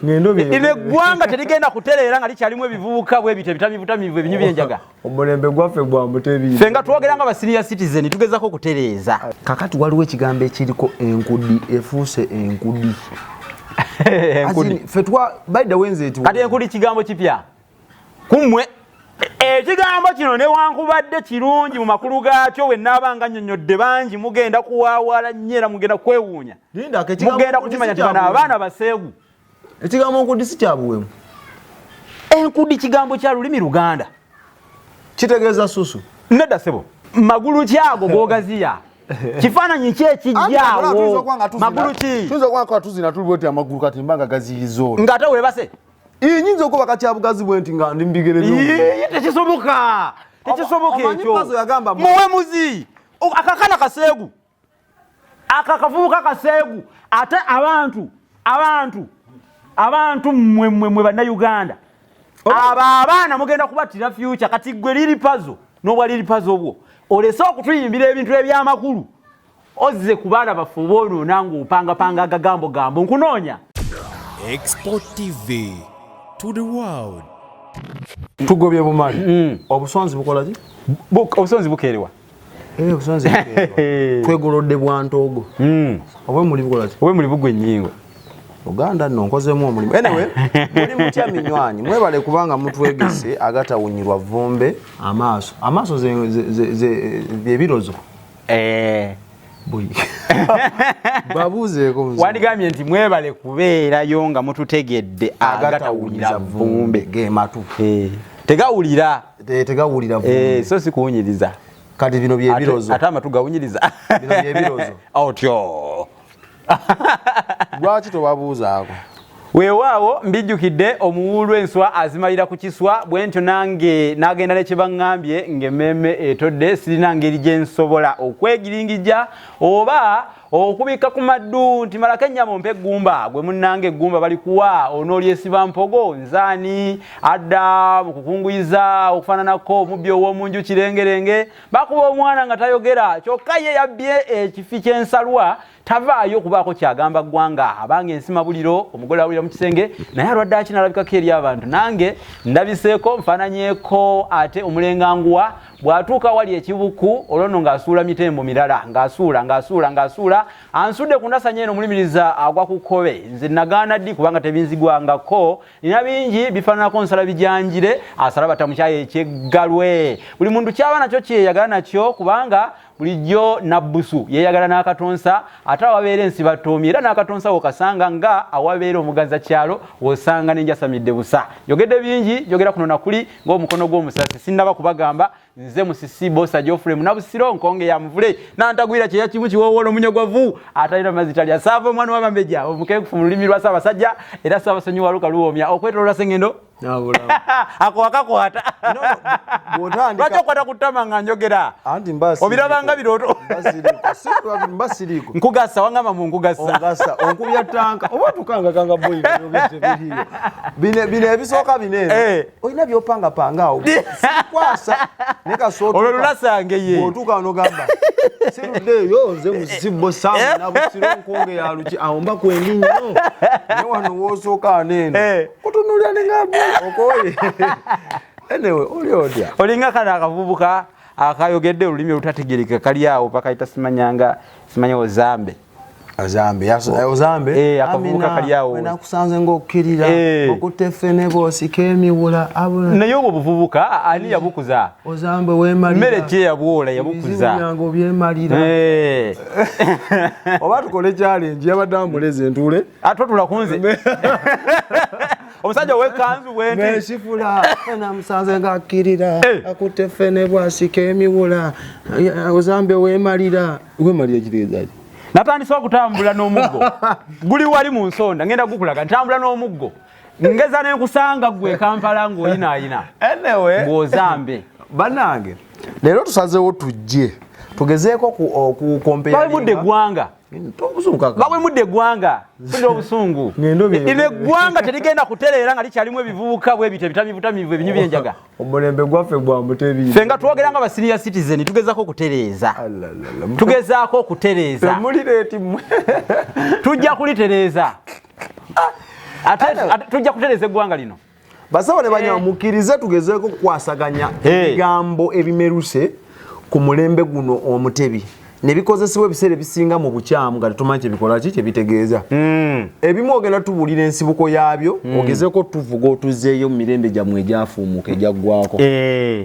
Lino eggwanga terigenda kutereera nga likyalimu ebivubuka bwe bityo ebitamiivutamiivu, ebinywi by'enjaga. Omulembe gwaffe gwa Mutebi. Ffe nga twogera nga ba senior citizen, tugezako okutereeza. Kakati waliwo ekigambo ekiriko enkudi, efuuse enkudi. Enkudi. Ffe twa, by the way, nze Kati enkudi kigambo kipya kummwe. Ekigambo kino newankubadde kirungi mu makulu gaakyo, we naaba nga nnyonnyodde bangi mugenda kuwaawala nnyo era mugenda kwewuunya. Linda, ekigambo Mugenda enkudi kukimanya si nti bano kya abaana baseegu. Ekigambo enkudi si kya buwemu. Enkudi kigambo kya lulimi Luganda. Kitegeeza susu. Nedda ssebo, magulu kyago gogaziya, kifaananyi ki ekijjaawo? Magulu ki? Tuyinza okuba nga tuzina tuli bweti, amagulu kati mba nga gaziyiza olwo. Ng'ate weebase. Nyinza okuba kakyabugazi bwe nti nga ndi mubigere. Yee, tekisoboka, tekisoboka. Omanyi Ekyo Pazo yagamba muwemuzi akakana kaseegu, aka kavubuka kaseegu. Ate abantu mmwe, mmwe, mmwe Bannayuganda, abo abaana mugenda kubattira future. Kati gwe Lil Pazo n'obwa Lil Pazo bwo olese okutuyimbira ebintu ebyamakulu, ozze ku baana baffe oboonoona ng'opangapanga agagambo gambo. Nkunoonya. Export TV to the world. Tugobye bumali. Obusonzi bukola ki? Obusonzi bukeerewa. Eh, obusonzi bukeerwa. Twegolodde bwa ntoogo. Obwemuli bukola ki? Obwemuli bugwa ennyingo. Uganda nno nkozeemu omulimu. Anyway, muli mutya minywanyi? Mwebale kubanga mutwegese agatawunyirwa vvumbe. Amaaso byebirozo. Babuuzeeko muzibu. Wandigambye nti mwebale kubeerayo nga mututegedde agatawunyira vvumbe. Ge matu. Eh, tegawulira. Tegawulira vvumbe. So si kuwunyiriza. Kati bino byebirozo. Ate amatu gawunyiriza? Bino byebirozo. Otyo. Lwaki tobabuuzaako? Weewaawo, mbijjukidde. Omuwuulu enswa azimalira ku kiswa. Bwe ntyo nange n'agenda ne kyebaŋŋambye ng'emmeeme etodde. Sirina ngeri gye nsobola okwegiringija oba okubikka ku maddu nti malako ennyama ompe eggumba. Gwe munnange, eggumba balikuwa onoolyesiba mpogo nzaani adda mu kukunguyiza okufaananako omubbi ow'omu nju kirengerenge. Bakuba omwana nga tayogera, kyokka ye yabbye ekifi ky'ensalwa tavaayo okubaako kyagamba ggwanga. Abanga ensima buliro, omugole awulira mu kisenge, naye alwadde akinalabikako eri abantu. Nange ndabiseeko nfaananyeeko. Ate omulenganguwa bw'atuuka wali ekibuku, olwo nno ng'asuula mitembo mirala, ng'asuula, ng'asuula, ng'asuula. Ansudde ku ndasanya eno, omulimiriza agwa ku kkobe. Nze nagaana ddi? Kubanga tebinzigwangako. Nina bingi bifaananako nsala bijanjire asala batamukyayo ekyeggalwe. Buli muntu kyaba nakyo kyeyagala nakyo, kubanga bulijjo nabbusu yeeyagala n'akatonsa, ate awabeera ensibatoomi era n'akatonsa wokasanga, nga awabeera omuganza kyalo wosanga nenjasamidde busa. Yogedde bingi, yogera kuno nakuli ng'omukono gw'omusasi. Sinnaba kubagamba, nze Musisi Bosa Geoffrey Munabusiro Nkonge ya Muvule nantagwira kyeya kimu kiwoowola omunyogwavu atalina mazzi talya saava, omwana w'abambejja omukeekufu mu lulimi lwa Ssaabasajja era Ssaabasonyiwa lukaluwoomya okwetoloola sengendo. Ako wakakwata. Lwaki okwata ku ttama nga njogera? Anti mba Obirabanga birooto. Mba siriiko. Nkugasa, wangamba mu nkugasa. Ongasa, onkubya tanka oba tukangakanga boyi biriyo bino bino ebisooka bino eno. Olina byopangapanga awo, sikwasa naye kasootuka. Olwo lulasange ye. Bw'otuuka nogamba siruddeeyo, nze Musisi Samu Nabusiro Nkonge ya Luki, awo mba kwendi nnyo. Naye wano woosooka wano eno kutunulira nenga okoye. Anyway, oli otya? Olinga kano akavubuka akayogedde olulimi olutategerekeka kali awo bakayita simanyanga simanya ozambe. Ozambe, ozambe. Akavubuka kali awo. Nakusanze ng'okkirira okutte ffene bw'osika emiwula abula. Naye obwo buvubuka ani yabukuza? Ozambe weemalira. Mmere ki eyabwola Ebizibu yabukuza? byange obyemalira. Oba tukole challenge, yabadde amuleze ntuule. Ate otula ku nze omusajja ow'ekkanzu bwenti. Nesifula namusanze ng'akkirira akutte ffene bw'asika emiwula. Ozambe weemalira. Weemalira kitegeeza ki? Natandise okutambula n'omuggo guli wali mu nsonda, ngenda gukulaga. Ntambula n'omuggo ngeza nenkusanga gwe e Kampala ng'oyinaayina Anyway, ng'ozambe. Bannange, leero tusazeewo tujje tugezeeko okukompeya. Bawemudde eggwanga. Bawemudde eggwanga. Mpulira obusungu. Ngendo bye. Lino eggwanga terigenda kutereera nga likyalimu ebivubuka bwe bityo ebitamiivutamiivu, ebinywi by'enjaga. Omulembe gwaffe gwa Mutebi. Ffe nga twogera nga ba senior citizen, tugezaako okutereeza, tugezaako okutereeza. Temuli late mmwe. Tujja kulitereeza. Ate tujja kutereza eggwanga lino. Basawo ne banyama, mukkirize tugezeeko okukwasaganya ebigambo ebimeruse ku mulembe guno omutebi ne bikozesebwa ebiseera ebisinga mu bukyamu nga tetumanyi kyebikola ki kyebitegeeza. Ebimu ogenda tubuulira ensibuko yaabyo, ogezeeko tuvuga otuzzeeyo mu mirembe gyammwe egyafuumuka egyaggwako.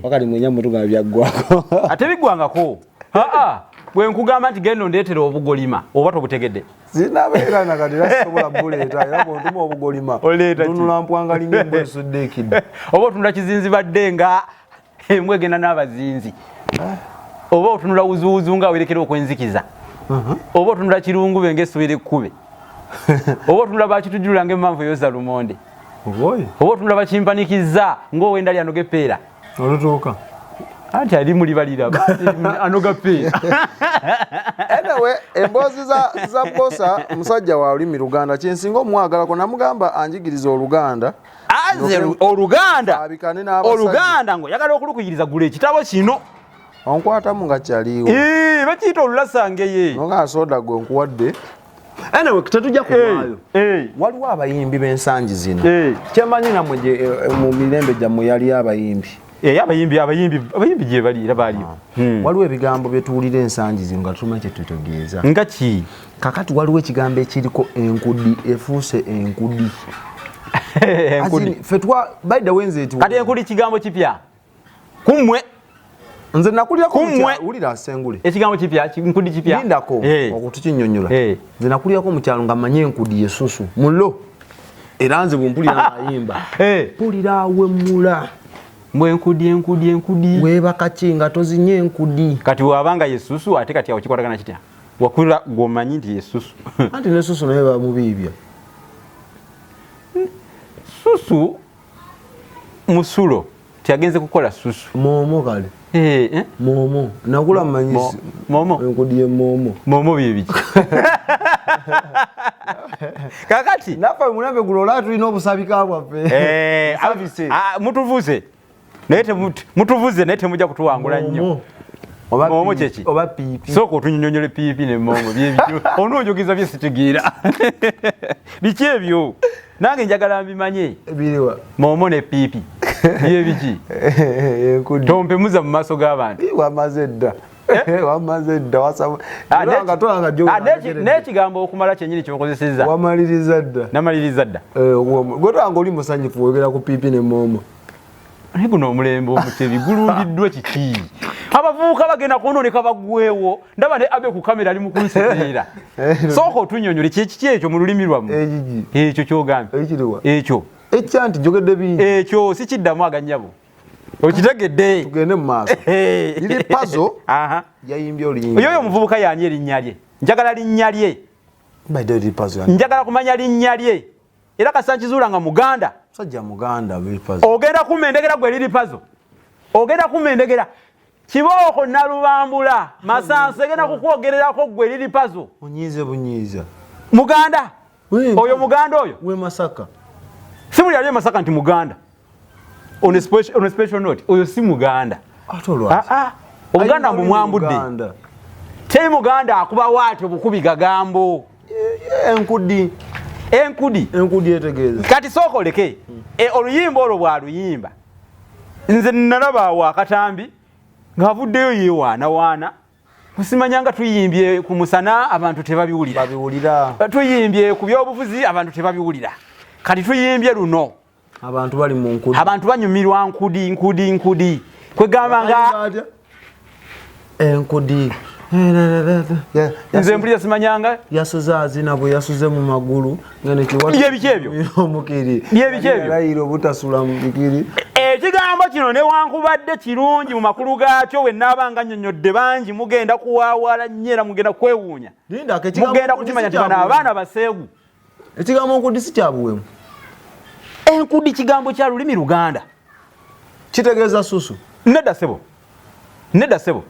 Wakati mwenya mwe tugamba byaggwako. Ate biggwangako. Aa, bwe nkugamba nti genda ondeetera obugolima, oba tobutegedde? Sinabeera na kati era sisobola buleeta, era bw'ontuma obugolima Oleeta ki? ntunula mpwanga linnya embwa esudde ekidde. Oba otunula kizinzibadde nga embwa egenda n'abazinzi, oba otunula wuzuwuzu nga awerekera okwenzikiza, oba otunula kirungube ng'essubi ekkube, oba otunula bakitujulula ng'emmanvu eyoza lumonde, Oboye. oba otunula bakimpanikiza ng'owenda lyanoga epeera. Olutuuka. Anti ali muli baliraba anoga peera. Anyway, emboozi za Bosa musajja wa lulimi Luganda, kyensinga omwagalako namugamba anjigiriza Oluganda. Aze Oluganda. Abikane n'abasajja. Oluganda ng'oyagala okulukuyiriza, gula ekitabo kino. Onkwatamu nga kyaliwo. Ee, bakiyita olulasangeye. Nonga soda gwe nkuwadde. Anyway, tetujja kuvaayo. Waliwo abayimbi b'ensangi zino. Kyemanyi nammwe mu mirembe gyammwe yali abayimbi. Abayimbi gye bali era baaliyo. Waliwo ebigambo bye tuwulira ensangi zino nga tumanyi kye tutegeeza. Nga ki? Kakati waliwo ekigambo ekiriko enkudi, efuuse enkudi. Enkudi. As in, ffe by the way, nze eti Kati enkudi kigambo kipya kummwe? Nze nakulirako mu Kummwe. kyalo, wulira Sengule. Ekigambo kipya, nkudi kipya. Lindako okutukinnyonnyola. Nze nakulirako mu kyalo nga mmanyi enkudi yesusu mulo, era nze bwe mpulira ng'ayimba, mpulira awemula. Mbwe enkudi, enkudi, enkudi. Weebaka ki nga tozinye enkudi? Kati wabanga yesusu, ate kati awo kikwatagana kitya? Wakula gwomanyi nti yesusu. Anti nesusu naye bamubiibya. Susu musulo tiagenze kukola susu. Momo kale. Eh, eh? Momo nakula mmanyi Momo. Enkudi ye momo. Momo byebiki kakati? Naffe mulembe guno olaba tulina obusabika bwaffe. Services. Mutuvuze naye mutuvuze naye temujja kutuwangula nnyo. Momo. Oba Momo piipi, kyeki? Oba piipi. Sooka otunyonyole piipi ne momo byebiki, onoonjogeza bye sitegeera. Biki ebyo? Nange njagala mbimanye. Biriwa? Momo ne piipi byebiki? Enkudi. Tompemuza mu maaso g'abantu. Ii, wamaze dda. Wamaze dda, wasaba. Tolanga, tolanga N'ekigambo okumala kyennyini kyokozesezza. Wamaliriza dda. Namaliriza dda. Gwe tolanga oli musanyufu wogera ku piipi ne momo. Naye guno omulembe omutebi gulumbiddwa kiki? Abavubuka bagenda kwonooneka baggweewo. Ndaba ne Abe ku kamera ali mu kunsekerera. Sooka otunnyonnyole kyekiki ekyo mu lulimi lwammwe. Ekiki? Ekyo ky'ogambye. Ekiriwa? Ekyo. Ekya nti njogedde bingi. Ekyo si kiddamu aganyabo. Okitegedde. Tugende mu maaso. Lil Pazo yayimbye oluyimba. Oyo omuvubuka yaani erinnya lye? Njagala linnya lye. By the way, Lil Pazo yani. Njagala kumanya linnya lye. Era kasita nkizuula nga Muganda. Musajja Muganda, Lil Pazo. Ogenda kumma endegera gwe Lil Pazo. Ogenda kumma endegera. Kibooko Nalubambula, Masanso egenda kukwogererako gwe Lil Pazo. Onyiize bunyiiza. Muganda. We, Oyo Muganda oyo. We Masaka. Si buli ali e Masaka nti Muganda. On a special note, oyo si Muganda. Ate olwaki? Ah, ah. Obuganda Ayimba mbumwambudde. Luganda. Teri Muganda akuba waati obukubi gagambo. Enkudi. Enkudi. Enkudi etegeeza. Kati sooka oleke. Oluyimba olwo bw'aluyimba. Nze nalaba awo akatambi ng'avuddeyo yeewaanawaana. Kusimanya nga tuyimbye ku musana abantu tebabiwulira. Babiwulira. Tuyimbye ku byobufuzi abantu tebabiwulira. Kati tuyimbye luno. Abantu bali mu nkudi. Abantu banyumirwa nkudi, nkudi, nkudi. Kwegamba nga Enkudi. Nze mpulira simanyanga. Yasuze azina bwe yasuze mu magulu nga ne kiwatu. Bye biki ebyo? Omukiri. Bye biki ebyo? Yalayira obutasula mu bikiri. Ekigambo kino newankubadde kirungi mu makulu gaakyo, we naaba nga nnyonnyodde bangi mugenda kuwaawala nnyo era mugenda kwewuunya. Linda, ekigambo Mugenda nkudi kukimanya si nti bano kya abaana baseegu. Ekigambo nkudi si kya buwemu. Enkudi kigambo kya lulimi Luganda. Kitegeeza susu. Nedda ssebo. Nedda ssebo.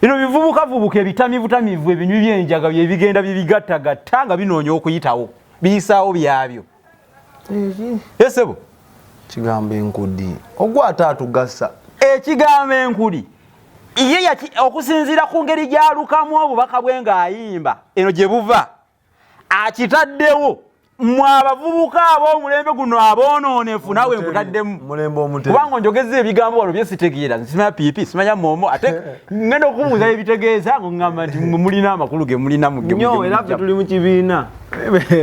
Bino bivubukavubuka ebitamiivutamiivu, ebinywi by'enjaga bye bigenda bibigattagatta nga binoonya okuyitawo. Biyisaawo byabyo. Ssebo. Kigambo enkudi. Ogwata atugasa. Ekigambo enkudi. Ye okusinziira ku ngeri gy'alukamu obubaka bwe ng'ayimba, eno gye buva, akitaddewo Mwe abavubuka ab'omulembe guno aboonoonefu, naawe nkutaddemu kubanga onjogezza ebigambo wano byesitegeera. Simanya piipi, simanya momo, ate ngenda okubuuza ebitegeeza ng'oŋŋamba nti mwe mulina amakulu ge mulina. Nnyo, era ffe tuli mu kibiina,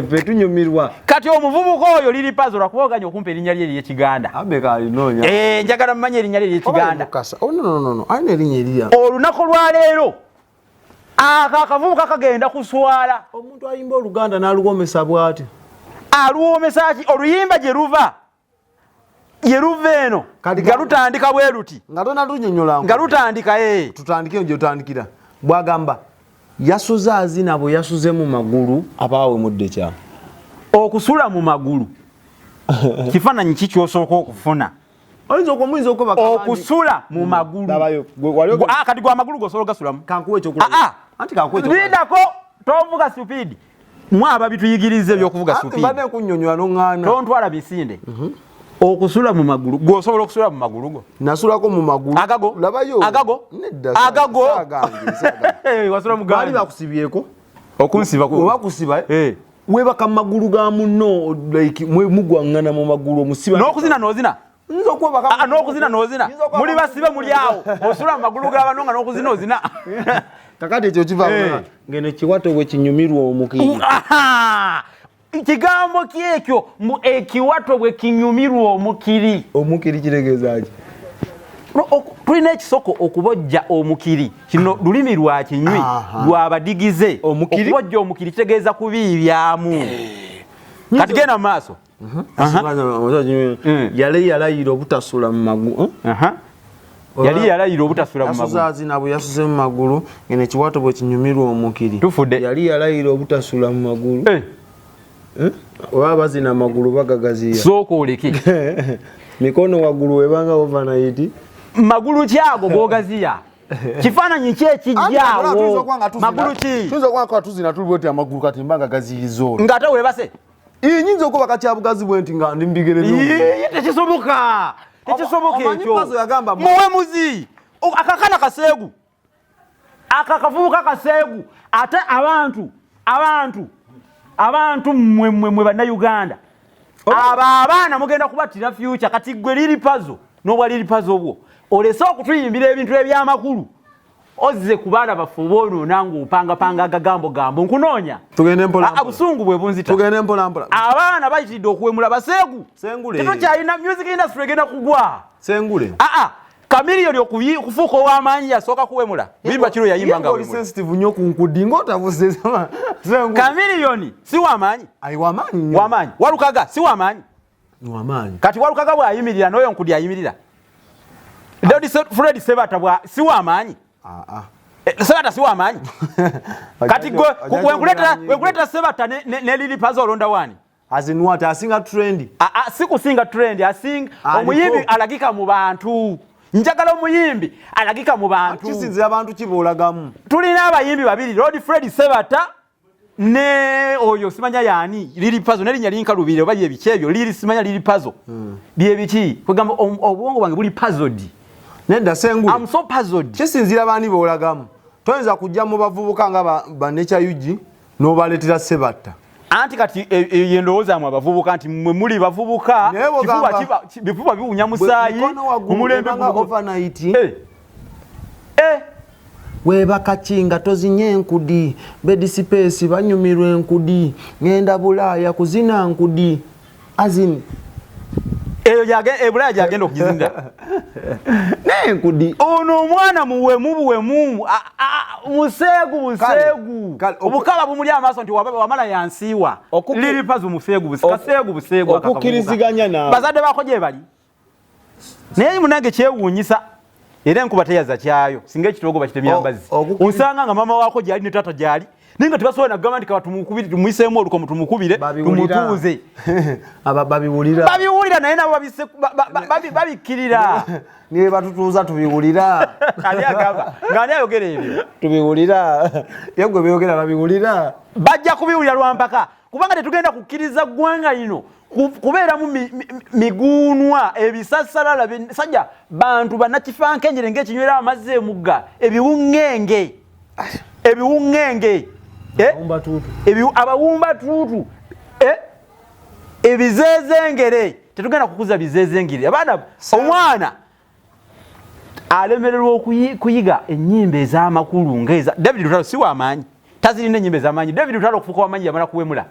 ffe tunyumirwa. Kati omuvubuka oyo Lil Pazo, lwakuba oganya okumpa erinnya lye ery'Ekiganda. Abe kalinoonya. Eh, njagala mmanye erinnya lye ery'Ekiganda. Mukasa. Oh, no, no, no, no. Alina erinnya erya. Olunaku lwaleero ako akavubuka kagenda kuswala. Omuntu ayimba Oluganda n'aluwomesa bw'ati. Aluwomesa ki? Oluyimba gye luva, ye luva eno nga lutandika bwe luti. Nga tonatunyonyola. Nga lutandika ee. Tutandike gye otandikira. Bwagamba yasuze azina, bwe yasuze mu magulu abaawe mudde kya Okusula mu magulu, kifaananyi ki kyosooka okufuna? Oyinza okumuyinza okuba Okusula mu magulu. Labayo, wali Ah, kati gwe amagulu gosobola ogasulamu? Kankuwa ekyokulabirako. Ah, ah. Anti kankuwa ekyokulabirako. Lindako, tovuga speed. Mwaba bituyigiriza ebyokuvuga Anti speed. mbadde nkunnyonnyola n'oŋŋaana. Tontwala misinde. Okusula mu magulu, gwe osobola okusula mu magulu go? Nasulako mu magulu. Agago? Labayo. Agago? Nedda. Agago? Saagange, saagange. Eh, wasula mu Baali gange? bakusibyeko? Okunsiba ku Bwe bakusiba, Eh. weebaka mu magulu ga munno, like mugwaŋŋana mu magulu, omusiba. N'okuzina n'ozina? Nyinza okwebaka. Ah, n'okuzina n'ozina? Nyinza okwebaka. Muli basibe, muli awo, osula mu magulu g'abano nga n'okuzina ozina. Kakati ekyo kiva Eh. ngeno ekiwato bwe kinyumirwa omukiri. Aha! Kigambo ki ekyo mbu ekiwato bwe kinyumirwa omukiri? Omukiri kitegeeza ki? Tulina ekisoko okubojja omukiri. Kino lulimi lwa kinywi lwabadigize. Omukiri? Okubojja omukiri kitegeeza kubiibyamu. Kati genda mu maaso. Yali yalayira obutasula mu magulu. Aha. Yali yalayira obutasula mu Yasuze magulu. azina, bwe yasuze mu magulu ngeno ekiwato bwe kinyumirwa omukiri. Tufudde. Yali yalayira obutasula mu magulu. Eh, Oba bazina amagulu bagagaziya. Sooka oleke. Mikono waggulu webanga overnight. Magulu kyago gogaziya, kifaananyi ki ekijjaawo? Magulu ki? Tuyinza okuba nga tuzina tuli bweti, amagulu kati mba nga gaziyiza olwo. Ng'ate weebase. Nyinza okuba kakyabugazi bwe nti nga ndi mu bigere by'omuntu. Yee, tekisoboka, tekisoboka. Omanyi Ekyo Pazo yagamba muwemuzi. Akakana kaseegu, aka kavubuka kaseegu. Ate abantu mmwe, mmwe, mmwe Bannayuganda, abo abaana mugenda kubattira future. Kati gwe Lil Pazo n'obwa Lil Pazo bwo, olese okutuyimbira ebintu ebyamakulu, ozze ku baana baffe oboonoona ng'opangapanga agagambo gambo. Nkunoonya. Tugende mpola Ah, mpola. Busungu bwe bunzita. Tugende mpola mpola. Abaana bayitiridde okuwemula, baseegu. Sengule. Tetukyalina music industry, egenda kugwa. Sengule. Aa, Chameleone okufuuka ow'amaanyi yasooka kuwemula. Luyimba kiro yayimba nga Oli wemula. sensitive nnyo ku nkudi ng'otabuse. Sengule. Chameleone si w'amaanyi? Ayi, wamaanyi nnyo. W'amaanyi. Walukaga si w'amaanyi? Wamaanyi. Kati Walukaga bw'ayimirira n'oyo nkudi ayimirira. Lord Fred Sebata bwa si w'amaanyi? Ah, ah. Eh, Sebata si w'amaanyi? Kati gwe wenkuleetera Sebata ne Lil Pazo, olonda wani? As in what? Asinga trend? Ah, ah, si kusinga trend, asinga Aliko. omuyimbi alagika mu bantu. Njagala omuyimbi alagika mu bantu. Kisinzira abantu kiboolagamu. Tulina abayimbi babiri, Lord Fred Sebata ne oyo simanya yaani Lil Pazo, nerinnya linkalubire oba byebiki ebyo, Lil simanya, Lil Pazo, byebiki? Kwegamba obwongo bwange buli puzzled. Nedda, Sengule. I'm so puzzled. Kisinzira baani boolagamu. Toyinza kujja mu bavubuka nga ba Nature UG n'obaleetera Sebatta. Anti kati eyo endowooza mwe abavubuka nti mmwe muli bavubuka. Naye bw'ogamba- Kifuba bifuba biwunya musaayi. Mikono waggulu Omulembe ebanga guno. overnight. Eh. Eh. Weebaka ki nga tozinye enkudi? Bedisipeesi banyumirwa enkudi, ŋŋenda Bulaaya kuzina nkudi azin. Eyo ebulaaya gyagenda okugizinira. Naye enkudi. Ono omwana muwemu buwemu, museegu buseegu. Kale, Obukaba bumuli amaaso nti wamala yansiiwa. Lil Pazo museegu kaseegu buseegu aka Okukkiriziganya kavubuka. naawe. Bazadde baako gye bali, naye munange kyewuunyisa, era enkuba teyaza kyayo singa ekitoogo bakitemya mbazzi. Osanga nga mama waako gyali ne taata gyali, naye nga tebasobola nagamba nti kaba tumukubire, tumuyiseemu olukomo, tumukubire. Babiwulira. Tumutuuze. Aba babiwulira. Babiwulira, naye nabo babikkirira. Niwe batutuuza tubiwulira. Ani agamba ng'ani ayogera ebyo? Tubiwulira, ye gwe byogera babiwulira. Bajja kubiwulira lwampaka, kubanga tetugenda kukkiriza ggwanga lino kubeeramu miguunwa, ebisasalala, sajja bantu bannakifankenjere ng'ekinywera amazzi emugga, ebiwuŋŋenge, ebiwuŋŋenge. Eh? Awumbatuutu. Abawumbatuutu. Eh? Ebizeezengere tetugenda kukuza bizeezengere. Abaana, omwana alemererwa okuyiga ennyimba ez'amakulu ng'eza David Lutalo si w'amaanyi, tazirina ennyimba ez'amaanyi. David Lutalo okufuuka w'amaanyi yamala kuwemula.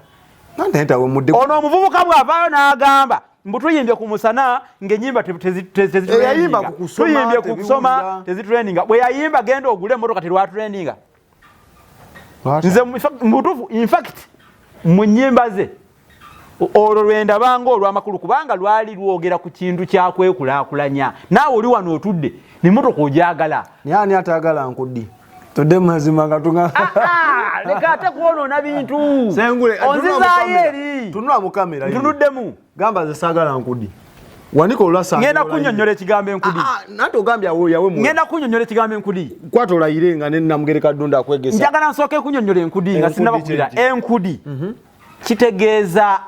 Ono omuvubuka bw'avaayo n'agamba mbu tuyimbye ku musana ng'ennyimba Eyayimba ku kusoma, tuyimbye ku kusoma tebiwulira. tezitrendinga. Bwe yayimba genda ogule emmotoka terwatrendinga. Nze mu butuufu, in fact, mu nnyimba ze olwo lwendabanga olw'amakulu kubanga lwali lwogera ku kintu kyakwekulaakulanya. Naawe oli wano otudde nemmotoka ogyagala. Naye ani atayagala nkudi? Tudde mu mazima nga tuga Ah, leka ate kwonoona bintu. Sengule, onzizaayo eri. Tunula mu kamera. Ntunuddemu. Gamba nze saagala nkudi. Wanika olulasa. Ngenda kunnyonnyola ekigambo enkudi. Nanti ogambye awo yawe mu. Ngenda kunnyonnyola ekigambo enkudi. Kwata olayire nga ne Namugereka Ddunda akwegesa. Njagala nsooke kunnyonnyola enkudi nga Enkudi sinnaba kubira. kye ki? Enkudi kitegeeza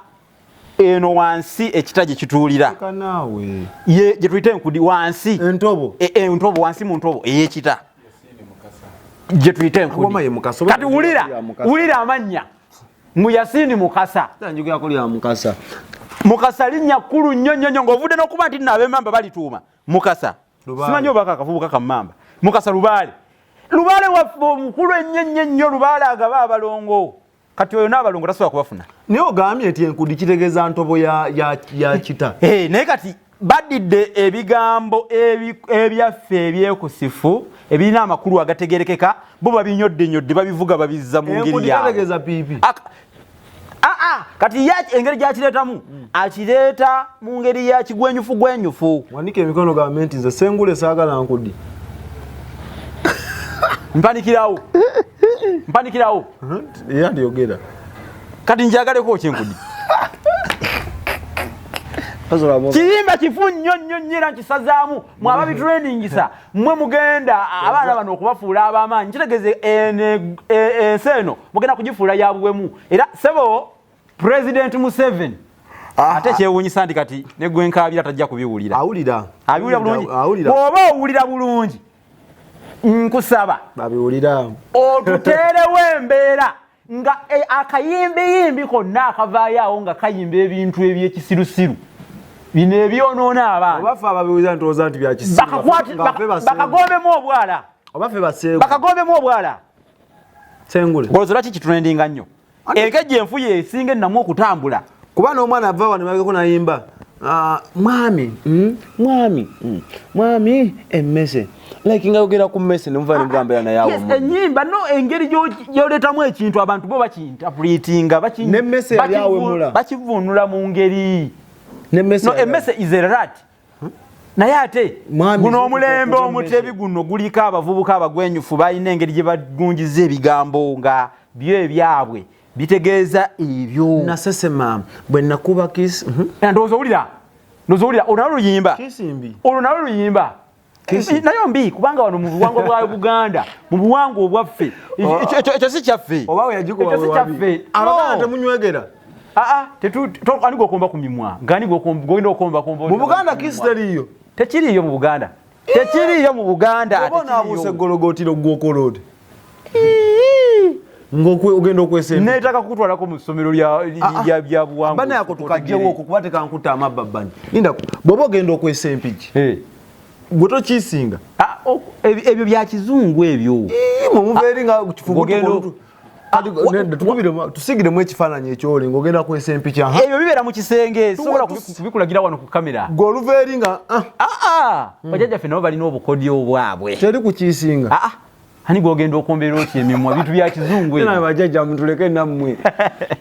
eno wansi ekita gye kituulira. Leka naawe. Ye gye tuyita enkudi wansi. Entobo. Entobo wansi mu ntobo ey'ekita. Gye tuyita enkudi. Wama ye Mukasa, oba Kati wulira, ya Mukasa. wulira amannya. Mu Yasini Mukasa. Njogera lya Mukasa. Mukasa linnya kkulu nnyo nnyo nnyo ng'ovudde n'okuba nti nno ab'emmamba balituuma. Mukasa. Lubaale. Simanyi oba akavubuka ka mmamba. Mukasa Lubaale. Lubaale waffe omukulu ennyo ennyo ennyo, Lubaale agaba abalongo. Kati oyo n'abalongo tasobola kubafuna. Naye ogambye nti enkudi kitegeeza ntobo ya kita. Naye kati baddidde ebigambo ebyaffe ebyekusifu ebirina amakulu agategerekeka, bo babinyodde-nyodde babivuga babizza mu ngeri Enkudi yaabwe. kategeeza piipi. Kati ye engeri gy'akireetamu, akireeta mu ngeri ya kigwenyufu gwenyufu. Wanika emikono gambe nti nze Sengule saagala nkudi. Mpanikirawo. Mpanikirawo. Era ndiyogera. Kati njagaleko ki enkudi? Kiyimba kifu nnyo nnyo nnyo era nkisazaamu. Mwe ababitrainingisa, mmwe mugenda abaana bano okubafuula ab'amaanyi. Kitegeeze ensi eno mugenda kugifuula ya buwemu. Era ssebo President Museveni ate kyewuunyisa nti kati ne gwe nkaabira tajja kubiwulira. Awulira. Abiwulira bulungi. Awulira. Bw'oba owulira bulungi, nkusaba. Babiwulira. Otuteerewo embeera nga akayimbiyimbi konna akavaayo awo nga kayimba ebintu eby'ekisirusiru. Bino ebyonoona abaana. Oba ffe ababiwulira ntowooza nti bya kisiru. Nga ffe baseegu. Bakagombemu obwala. Oba ffe baseegu. Bakagombemu obwala. Sengule. Olowooza lwaki kitrendinga nnyo? Enkejje enfu ye esinga ennamu okutambula. Kuba n'omwana ava wano emabegako n'ayimba, mwami, mwami, mwami, emmese. Like nga yogera ku mmese ne muva ne mugamba naye awo Yes, mu- ennyimba no engeri gy'oleetamu ekintu abantu bo bakiinterpretinga, N'emmese yali awemula. bakivuunula mu ngeri. N'emmese No, yali emmese is a rat. Naye ate, Mwami, guno zuukuka omulembe okuba omutebi emmese. guno guliko abavubuka abagwenyufu balina engeri gye bagunjiza ebigambo nga byo ebyabwe bitegeeza ebyo. Nasesema bwe nakuba kiss. Ndowooza owulira. Ndowooza owulira. Olwo nalwo luyimba. Kiss mbi. Olwo nalwo luyimba. Kiss. Nayo mbi kubanga wano mu buwangwa bwa Buganda, mu buwangwa obwaffe. Ekyo si kyaffe. Oba we yagikuba Ekyo si we wabi. kyaffe. Abaganda No. temunywegera. Ani gw'okomba ku mimwa? Nga ani gw'olina okomba ku Mu Buganda kiss teriiyo. Tekiriiyo mu Buganda. Tekiriiyo mu Buganda. Oba Tekiriiyo. onaabuusa eggologotiro gw'okola oti? Ng'ogenda okwesa empi. Neetaaga kukutwalako mu ssomero lya buwangwa. Bana yako tukajjewo okwo kuba tekankutte amabbabbani. Linda, bw'oba ogenda okwesa empigi, gwe tokiisinga. Ebyo bya kizungu ebyo. Ii, mwe muva eri nga kifubutuko Ng'ogenda olutu. Kati, nedda, tusigiremu ekifaananyi ekyoli ng'ogenda kwesa empiki, aha. Ebyo bibeera mu kisenge, sobola kubikulagira wano ku kamera. Gwe oluva eri nga, ah. Bajjajjaffe nabo balina obukodyo obwabwe. Teri kukiisinga. Ani gw'ogenda okwombeera oti emimwa, bintu bya kizungu ebyo. Naye bajjajja mutuleke nammwe.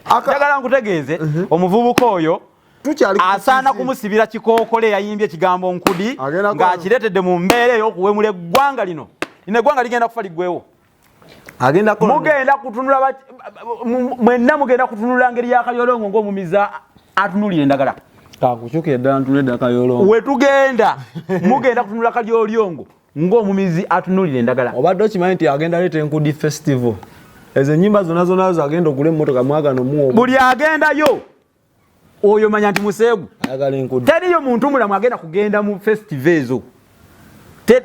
Njagala nkutegeeze, omuvubuka oyo Tukyali ku asaana kisinga. kumusibira kikookole yayimbye ekigambo nkudi Agenda kuba- ng'akireetedde mu mbeera ey'okuwemula eggwanga lino. Lino eggwanga ligenda kufa liggwewo. Agenda kukola Mugenda kutunula mwenna mugenda kutunula ngeri ya Kalyolongo ng'omumiza atunuulira endagala. Kakukyukira ddala ntunule ddala Kalyolongo. We tugenda, mugenda kutunula Kalyolongo ng'omumizi atunuulira endagala. Obadde okimanyi nti agenda aleeta Enkudi Festival. Ezo ennyimba zonna zonna zagenda ogula emmotoka mwagano muwa omu. Buli agendayo oyo manya nti museegu. Ayagala enkudi. Teriyo muntu mulamu agenda kugenda mu festival ezo.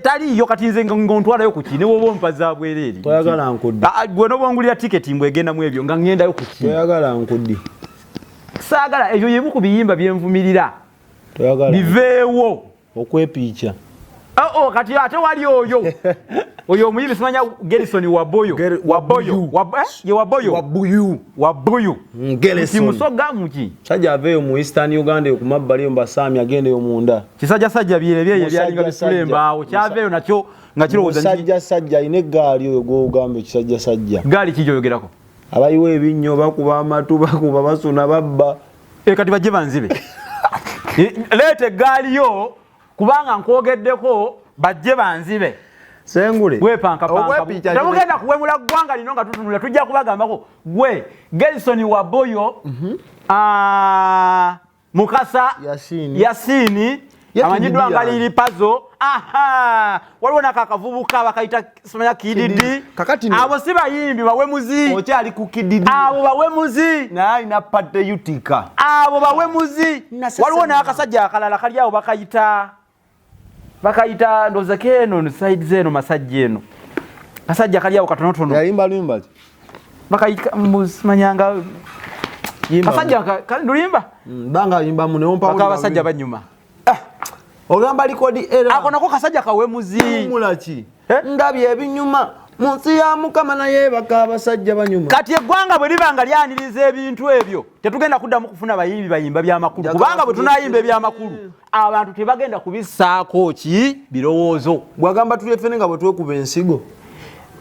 Taliyo kati nze ng'ontwalayo ku ki? Ne bw'oba ompa za bwereere. Toyagala nkudi. Gwe n'oba ongulira tiketi mbwe egenda mu ebyo nga ŋŋendayo ku ki? Toyagala nkudi. Saagala ebyo, yemu ku biyimba byenvumirira biveewo. Okwepiica. Oh, oh, kati ate wali oyo oyo omuyimbi simanya Gerison Waboyo. Waboyo, eh? Ye Waboyo. Wabuyu. Wabuyu. Gerison. Musoga muki. Sajja aveeyo mu Eastern Uganda ku mabbali eyo mbasaami, agendeyo munda. Kisajjasajja byere byeye byalinga bisula embaawo, kyaveeyo nakyo nga kirowooza. Musajja sajja alina eggaali oyo gw'ogamba ekisajja sajja. Gaali ki gyoyogerako? Abayiwa ebinnyo, bakuba amatu, bakuba, basuna, babba. E, kati bajje banzibe. Leeta eggaali yo kubanga nkwogeddeko, bajje banzibe. Sengule. Wepankapanka, temugenda kuwemula ggwanga lino nga tutunula. Tujja kubagambako gwe Gerison Waboyo, Mukasa Yasini amanyiddwa nga Lili Pazo. Aha, waliwo nako akavubuka bakayita simanya Kididi. Abo si bayimbi, bawemuzi. Okyali ku Kididi. Abo bawemuzi. Naye alina Padde Utica. Abo bawemuzi. Waliwo n'akasajja akalala kali awo bakayita ndowooza keeno sides eno masajja eno kasajja kali awo katonotono. Yayimba luyimba ki? Bakayita simanyanga kasajja lulimba. Banga yimba mu newompa. Abasajja banyuma. Ogamba likodi era. Ako nako kasajja kawemuzi. Mulaki ndabye ebinyuma mu nsi ya Mukama, naye baka abasajja banyuma. Kati eggwanga bwe liba nga lyaniriza ebintu ebyo, tetugenda kuddamu kufuna bayimbi bayimba byamakulu, kubanga bwe tunayimba ebyamakulu abantu tebagenda kubissaako ki birowoozo. Bwagamba tuli efene nga bwe twekuba ensigo.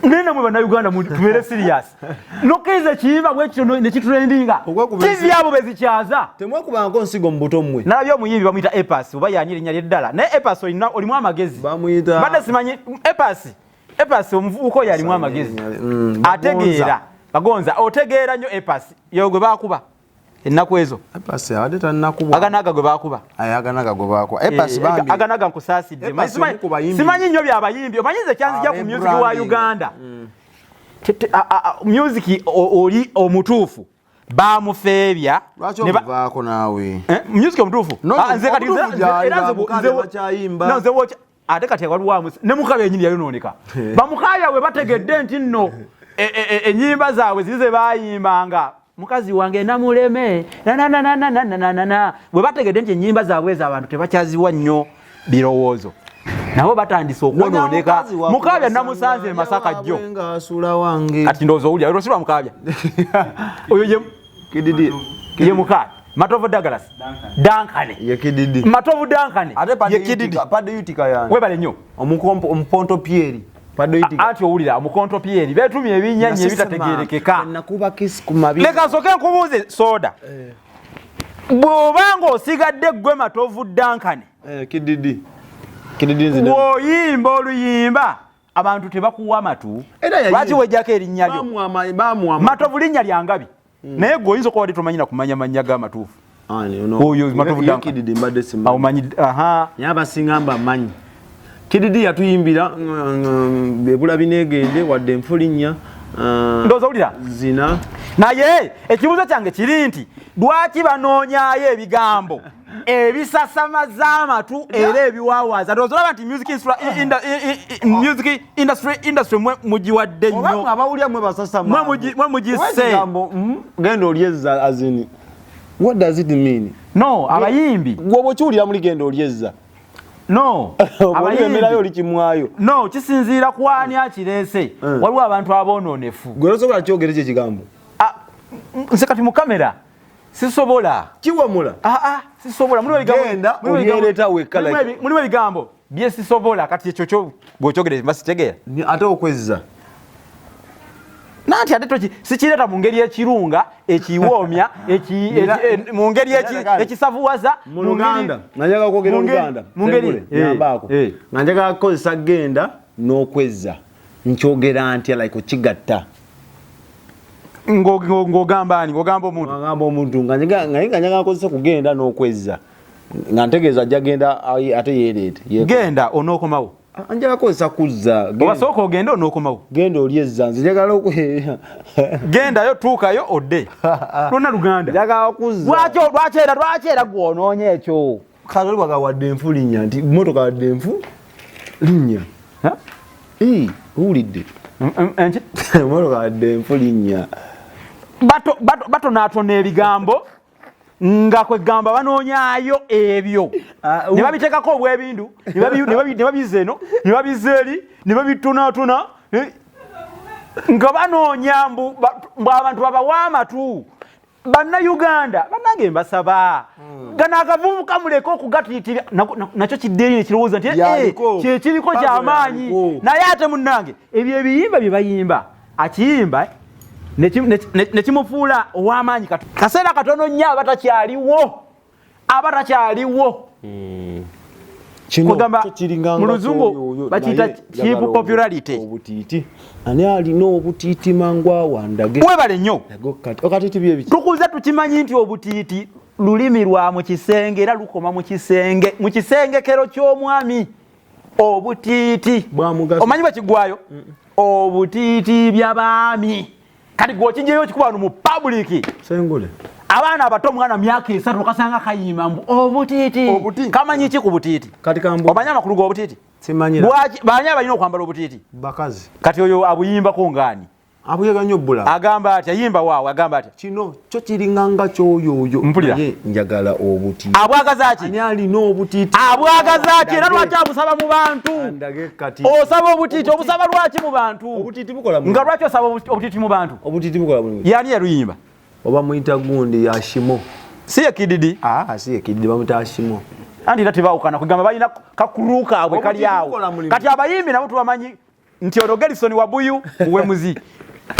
Naye namwe Bannayuganda tubeere serious. Nokkiriza ekiyimba bwekityo nekitrendinga, TV abo bezikyaza. Temwekubangako nsigo mu buto mmwe? Nalabye omuyimbi bamuyita Epas, oba yanyi erinnya lyeddala, naye Epas olina olimu amagezi. Bamuyita Mbadde simanyi Epas. Epas omuvubuka oyo alimu amagezi, ategeera. Bagonza otegeera nnyo. Epas yo gwe bakuba ennaku ezo. Epas abadde tannakubwa. Aganaga gwe bakuba. Aganaga gwe bakuba. Epas bambi. Aganaga nkusaasidde. Simanyi nnyo byabayimbi. Omanyi nze kyanzija ku music wa Uganda, music oli omutuufu bamufeebya. Lwaki omuvaako naawe? Music omutuufu nze kati era nze ate kati waliwo ne mukabya enyini yayonooneka. Bamukabya bwe bategedde nti nno ennyimba zaabwe ziri ze bayimbanga mukazi wange namuleme nananananananana, bwe bategedde nti ennyimba zaabwe ezo abantu tebakyaziwa nnyo birowoozo, nabo batandise okwonooneka. Mukabya namusanze e Masaka jjo. Kati ndowooza owulira olwo si lwa mukabya oyo ye mukabya Matovu Douglas Duncan. Ye Kididi. Matovu Duncan. Ate ye Kididi. Pade Utica yani. Webale nnyo. Omuponto Pierre. Pade Utica. Ati owulira omukonto Pierre beetumye ebinnyannyi ebitategeerekeka. Nakuba kiss ku mabi. Leka nsooke nkubuuze soda. Bw'oba ng'osigadde ggwe Matovu Duncan. Kididi. Kididi nze. Bw'oyimba oluyimba abantu tebakuwa matu. Lwaki wejjako erinnya lyo? Matovu linnya lya ngabi. Naye gwe oyinza okuba wadde tomanyi na kumanya mannya g'amatuufu. Oyo Matovu Duncan. Kididi mbadde simanyi. Omanyi aha. Naye abasinga mbamanyi. Kididi yatuyimbira ebula binegende wadde enfulinnya. Ndowooza owulira. Zina. Naye ekibuuzo kyange kiri nti lwaki banoonyaayo ebigambo ebisasamaza amatu era ebiwawaaza? Ndowooza olaba nti music industry mwe mugiwadde nnyo. Abawulira mwe basasama. Mwe mugisse. Genda olyezza azini. What does it mean? No, abayimbi. Gwe bw'okiwulira muli genda olyezza. No, abayimbi oli kimwayo. No, kisinziira ku ani akireese. Waliwo abantu aboonoonefu. Gwe tosobola kyogera ekyo ekigambo. Nze kati mu kamera sisobola. Kiwamula. Sisobola. Genda olyereeta wekka. Mulimu ebigambo bye sisobola, kati ekyo kyo bw'okyogera mba sitegeera. Ate okwezza. Nanti ate toki sikireeta mu ngeri ekirunga ekiwoomya mu ngeri ekisavuwaza. Mu Luganda nga njagala kwogera Oluganda mu ngeri nyambaako nga njagala kukozesa genda n'okwezza, nkyogera ntya, like okigatta? Ng'ogamba ani? Ng'ogamba omuntu? Ng'ogamba omuntu nga njagala nkozesa kugenda n'okwezza nga ntegeeza ajja genda ate yeereete. Genda onookomawo. Njagala kozesa kuzza. Oba sooka ogende onookomawo. Genda olyezza, nze njagala gendayo tuukayo odde lwonna Luganda. Njagala kuzza. Lwaki era gwonoonya ekyo? Kati oli bwaga wadde enfu linnya nti motoka wadde enfu linnya. Owulidde? Enki? Motoka wadde enfu linnya. Batonaatona ebigambo. Nga kwegamba banoonyaayo ebyo ne babitekako obwebindu, ne babizza eno, ne babizza eri, ne babitonaatona, nga banoonya mbu abantu babawa amatu. Bannayuganda bannange, mbasaba, gano akavubuka muleke okugatiitira. Nakyo kidde eri nekirowooza nti kyekiriko kyamaanyi, naye ate munnange ebyo ebiyimba bye bayimba, akiyimba nekimufuula ow'amaanyi kaseera katono nnyo, aba takyaliwo, aba takyaliwo. Kugamba mu luzungu bakiyita cheap popularity. Obutiiti, ani alina obutiiti mangu awandage? Webale nnyo. Tukuze tukimanyi nti obutiiti lulimi lwa mu kisenge, era lukoma mu kisenge, mu kisengekero ky'omwami. Obutiiti omanyi bwekigwayo? Obutiiti by'abaami. Kati gwe okijjayo okikuba wano mu public, sengule abaana abato, omwana myaka 3 okasanga kayimba mbu obutiiti. Kamanyi ki ku butiiti? Omanyi amakulu g'obutiiti? Baani abalina okwambala obutiiti? Bakazi. Kati oyo abuyimbako ngaani? Abuyega nnyo bbula. Agamba atya? Yimba waawe, agamba atya? Kino kyo kiringanga kyoyooyo. Mpulira. Naye njagala obutiiti. Abwagaza ki? Ani alina obutiiti? Abwagaza ki? Era lwaki abusaba mu bantu? Andage kati. Osaba obutiiti, obusaba lwaki mu bantu? Obutiiti bukola Nga lwaki osaba obutiiti mu bantu? Obutiiti bukola mulimu. Yani yaluyimba? Oba muyita gundi yashimo. Si ye Kididi? Ah, si ye Kididi, bamuyita Ashimo. Anti era tebawukana, kugamba balina kakulu kaabwe kali Obutiiti awo. bukola mulimu. Kati abayimbi nabo tubamanyi nti ono Gerison Wabuyu muwemuzi,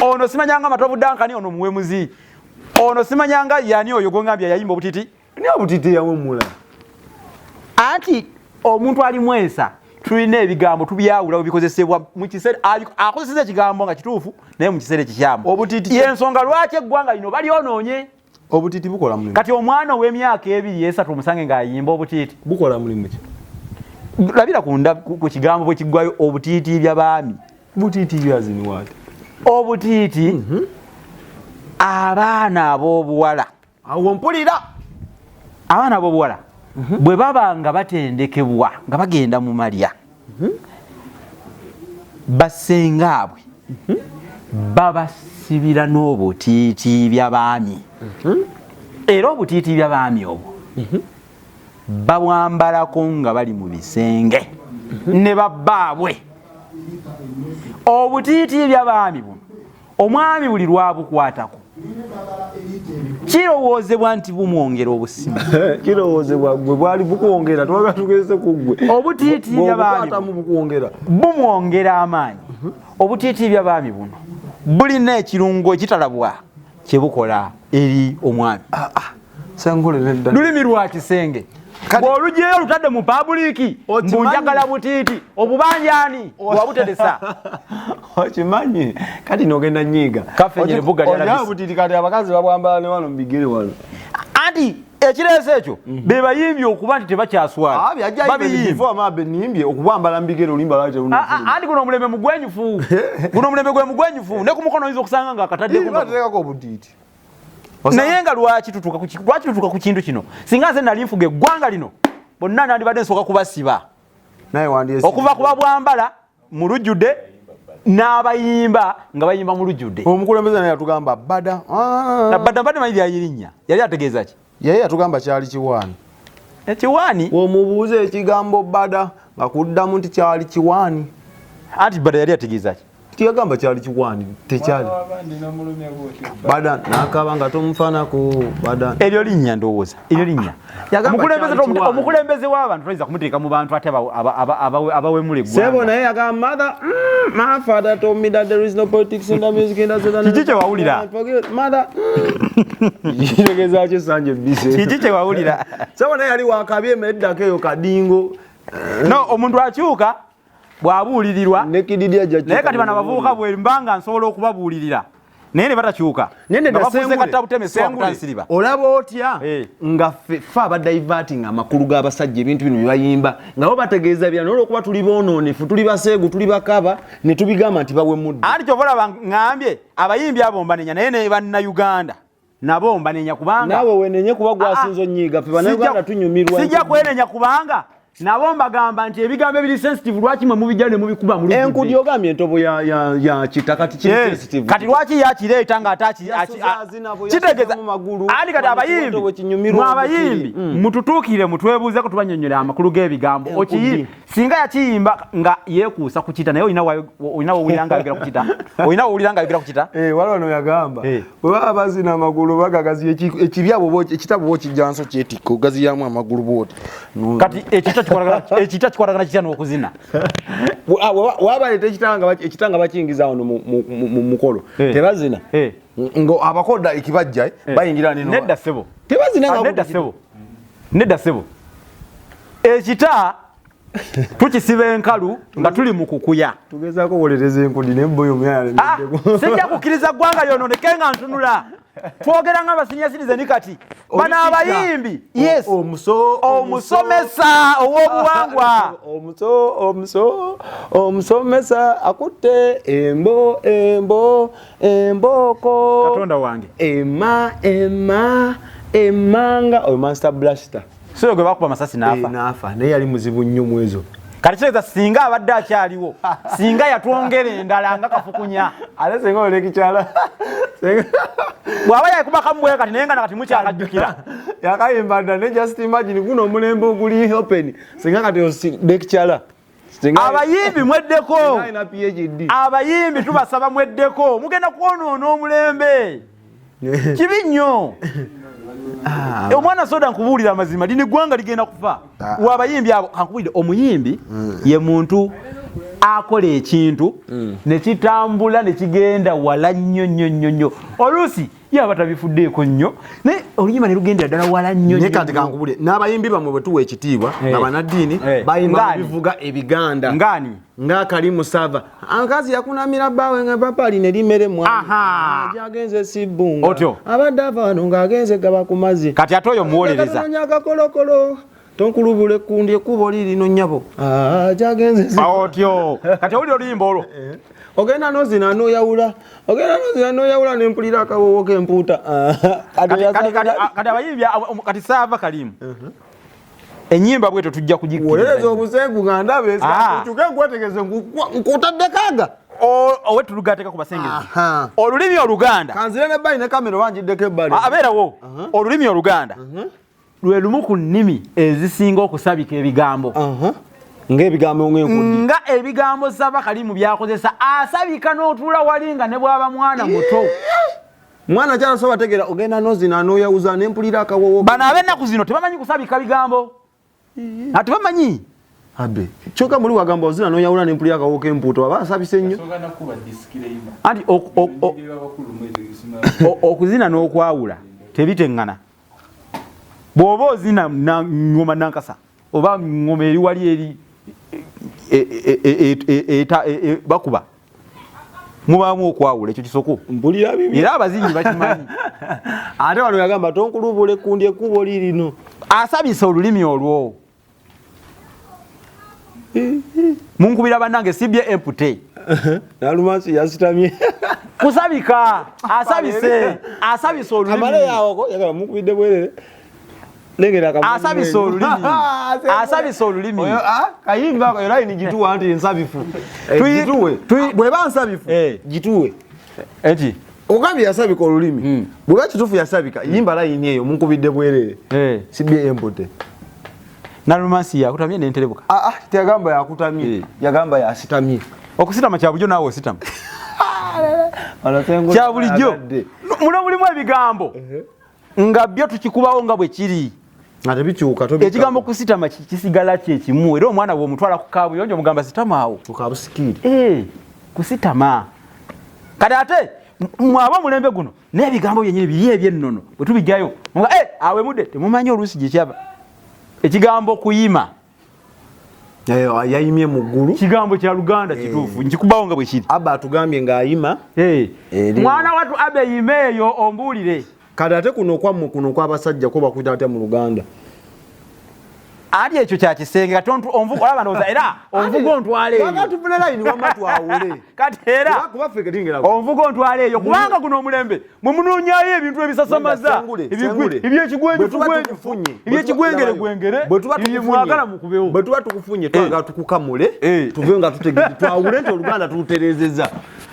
ono simanyanga Matovu Dankani, ono muwemuzi, ono simanyanga yani oyo gwongambye yayimba obutiiti. Naye obutiiti yawemula. Anti omuntu alimu ensa, tulina ebigambo tubyawula webikozesebwa mu kiseera. Akozeseza ekigambo nga kituufu, naye mu kiseera ekikyamu. Obutiiti Yensonga lwaki eggwanga lino balyonoonye. Obutiiti bukola mulimu. Kati omwana ow'emyaka 2, 3 omusange ng'ayimba obutiiti. Bukola mulimu ki? Labira ku kigambo bwe kiggwayo, obutiiti by'abaami. Butiiti byaziniwaati? Obutiiti, abaana ab'obuwala, Awo mpulira. Abaana ab'obuwala bwe baba nga batendekebwa nga bagenda mu malya, basengaabwe babasibira n'obutiiti by'abaami, era obutiiti by'abaami obwo babwambalako nga bali mu bisenge ne babbaabwe. Obutiiti by'abaami buno, omwami buli lwabukwatako kirowoozebwa nti bumwongera obusimu. Kirowoozebwa gwe bwali bukwongera, twaga tugeze ku ggwe. Obutiiti by'abaami Bw'obukwatamu bukwongera. bumwongera amaanyi. Obutiiti by'abaami buno bulina ekirungo ekitalabwa kyebukola eri omwami. Sengule, nedda. Lulimi lwa kisenge. Bw'olugyeyo olutadde mu public, Okimanyi? mbunjagala butiiti obubanjani bwabuteresa. Okimanyi kati nogenda nyiiga. Kafenyere bugga lya labisi. Obutiiti kati abakazi babwambala ne wano mubigere wano. Anti ekireese ekyo be bayimbye okuba nti tebakyaswala. Babiyimba. Amabe nimbye okubwambala mubigere olimba lwaki? Anti guno omulembe mugwenyufu, guno omulembe gwe mugwenyufu, ne ku mukono oyinza okusanga nga akataddeko. Bateekako obutiiti. Naye nga lwaki tutuuka ku kintu kino? Singa nze nali nfuga eggwanga lino, bonna nandibadde nsooka kubasiba. Naye wandyesi Okuva ku babwambala mu lujjudde n'abayimba nga bayimba mu lujjudde. Omukulembeze naye yatugamba bada. Nabadda mbadde manyi lyayirinnya, yali ategeeza ki? Yeye yatugamba kyali kiwaani. Ekiwaani? Omubuuza ekigambo bada nga kuddamu nti kyali kiwaani. Anti bada yali ategeeza ki? Tiyagamba kyali kiwaani, tekyali bada nakaba nga tomufanako bada. Eryo linnya, ndowooza eryo linnya. Yagamba Omukulembeze kyali kiwaani. Omukulembeze w'abantu toyinza kumuteeka mu bantu ate abawemula Sebo eggwanga. Naye yagamba, mother, my father told me that there is no politics in the music industry. Kiki kye wawulira? Forget, mother. Kitegeeza ki sanje bise? Kiki kye wawulira? Sebo naye yali wakabi emeddako eyo kadingo. No, omuntu akyuka bw'abuulirirwa. Ne Kididi ajja. Naye kati bano abavubuka bwe mbanga nsobola okubabuulirira naye ne batakyuka, Naye nga nedda, bafuuse Sengule, kattabuteme Sengule, kutansiriba. Olaba otya nga ffe abadiverting amakulu g'abasajja, ebintu bino bye bayimba nga bo bategeeza byano, olwokuba tuli boonoonefu, tuli baseegu, tuli bakaba, ne tubigamba nti bawemudde? Anti kyova olaba ŋŋambye abayimbi abo mbanenya, naye ne Bannayuganda nabo mbanenya kubanga Naawe wenenye kuba gwasinza onyiiga. Ffe Bannayuganda tunyumirwa. Sijja kwenenya kubanga Nabo mbagamba nti ebigambo ebiri sensitive lwaki mwe mubijja ne mubikuba mu lujjudde? Enkudi ogambye entobo ya kita kati kiri sensitive. Kati lwaki yakireeta nga ate kitegeeza ani? Kati abayimbi mwe abayimbi mututuukire mutwebuuzeeko tubanyonnyole amakulu g'ebigambo. Okiyimba singa yakiyimba nga yeekuusa ku kita, naye olina wowulira nga ayogera ku kita, olina wowulira nga ayogera ku kita. Waliwo no yagamba bwe baba bazina amagulu bagagaziya ekibya ekitabo bw'okijja nso kyetikka ogaziyamu amagulu bw'oti. Kati ekita kikwatagana kitya n'okuzina? Wabaleeta ekitanga bakiyingiza wano mu mukolo tebazina ngo abakoda ekibajja bayingira nino. Nedda ssebo, tebazina. Nedda ssebo, nedda ssebo. Ekita tukisiba enkalu nga tuli mu kukuya. Tugezaako wolereza enkudi naye boyo omuyala. Sijja kukkiriza ggwanga lyonooneke nga ntunula. Twogera nga abasenior citizen kati bano abayimbi. Yes, omusomesa ow'obuwangwa omusomesa akutte embo embo embooko. Katonda wange. Ema ema emanga oyo Master Blaster. So gwe bakuba masasi n'afa. N'afa naye yali muzibu nnyo mwezo. Kati kitegeeza singa abadde akyaliwo singa yatwongera endala nga kafukunya. Ate singa olekikyala bw'aba yakuba kamubwe kati naye nga nakati mukyakajjukira yakayimba dda. Ne just imagine guno omulembe oguli open singa kati lekikyala. Abayimbi mweddeko, abayimbi tubasaba mweddeko, mugenda kwonoona omulembe. Kibi nnyo. Omwana soda nkubuulira amazima, lino eggwanga ligenda kufa. Wabayimbi abo kankubuulire, omuyimbi ye muntu akola ekintu ne kitambula ne kigenda wala nnyo nnyo nnyo nnyo. Oluusi yaba tabifuddeeko nnyo naye oluyimba ne lugendera ddala wala nnyo. Naye kati kankubulire, n'abayimbi bammwe bwe tuwa ekitiibwa nga bannaddiini bayimba bivuga ebiganda. Ngani? Nga Kalimu Sava akazi yakunamira bbaawe nga papaali ne limere mwana gyagenze sibbunga otyo abadde ava wano ng'agenze gaba ku mazzi. Kati ate oyo muwolereza akakolokolo tonkulubula ekkundi ekkubo lirino nnyabo gyagenze otyo. Kati owulira oluyimba olwo ogenda nozina noyawula, ogenda nozina noyawula nempulira akawowo k'empuuta. Kati abayimbi kati Saava Kalimu ennyimba bwetyo tujja kugiwolereza obusengu nga ndaba ekyuke nkwetegeze nkutaddeko aga owetulugateeka ku basengezi. Olulimi Oluganda kanzire nebbali ne kamera oba njiddeko ebbali abeerawo. Olulimi Oluganda lwe lumu ku nnimi ezisinga okusabika ebigambo. Ng'ebigambo ng'enkudi nga ebigambo Saava Kalimu byakozesa asabika n'otuula wali nga ne bw'aba mwana muto. Mwana kyalasobola tegeera ogenda nozina noyawuza nempulira akawowo. Bano ab'ennaku zino tebamanyi kusabika bigambo, ate bamanyi abe kyokka muli wagamba ozina noyawula nempulira akawowo k'empuuta waba asabise nnyo. Anti okuzina n'okwawula tebiteŋŋana. Bw'oba ozina ngoma nankasa oba ngoma eri wali eri bakuba mubaamu okwawula, ekyo kisoko mpulira bibi era abazinyi bakimanyi. Ate wano yagamba tonkulubula ekkundi ekkubo lirino asabisa olulimi olwo. Munkubira bannange sibye empute Nalumansi yasitamye kusabika asabise asabisa olulimi. Amale yawoko yagamba mukubidde bwerere asabisa olulimi, asabisa olulimi. Kayimba ako line gituwa nti nsabifu gituwe bweba nsabifu gituwe eki ogambye yasabika olulimi bweba kituufu yasabika yimba line eyo munkubidde bwerere sibye empute. Nalumansi yakutamye nenterebuka. Teyagamba yakutamye, yagamba yasitamye. Okusitama kya bulijjo, naawe ositama kya bulijjo. Muno mulimu ebigambo nga byo tukikubawo nga bwe kiri ate bikyuka. Ekigambo kusitama kisigala kyekimu, era omwana bw'omutwala ku kaabuyonjo omugamba sitama awo ku kabusikiiri kusitama. Kati ate mwaba omulembe guno n'ebigambo byennyini biri ebyennono bwe tubijjayo nga awemudde temumanyi oluusi gye kyava. Ekigambo kuyima yayimye mu ggulu kigambo kya Luganda kituufu, nkikubawo nga bwe kiri. Abba atugambye ng'ayima mwana watu abe yima eyo ombuulire. Kati ate kuno okwammwe kuno okw'abasajja ko bakuyita batya mu Luganda? Ali ekyo kya kisenge kati olaba ndowooza era onvuga ontwala eyo. Tufune layini wamma twawule. Kati era onvuga ontwala eyo kubanga guno omulembe mwe munoonyayo ebintu ebisasamaza ebyekigwengeregwengere mwagala mukubewo. Bwe tuba tukufunye twagala tukukamule tuve nga tutegedde twawule nti Oluganda tulutereezezza.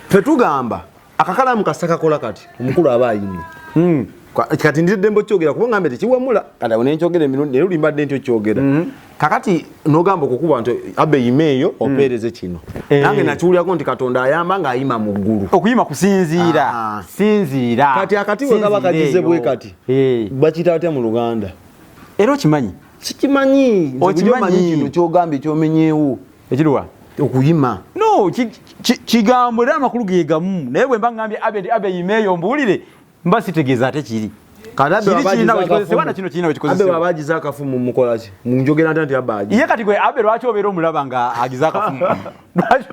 Ffe tugamba akakalamu kasa kakola kati omukulu aba ayimye. Kati ndi ddembe okyogera kuba ngambe tekiwemula kati awo nenkyogera emirundi naye lulimbadde nti okyogera. Kakati n'ogamba okukuba nti abe yimeeyo opeereze kino. Nange nakiwulirako nti Katonda ayamba ng'ayima mu ggulu. Okuyima kusinziira. Sinziira. Kati akati bwe kaba kagize bwe kati bakiyita batya mu Luganda? Era okimanyi? Sikimanyi. Okimanyi kino ky'ogambye ky'omenyeewo. Ekiruwa? Okuyima. No, kigambo era amakulu ge gamu. Naye bwe mba ngambye abe yimeeyo mbuulire mba sitegeeza ate kiri. Abe baba agize akafumu mukola ki? Munjogera nti abe agize. Ye kati gwe abe lwaki obeera omulaba nga agize akafumu? Lwaki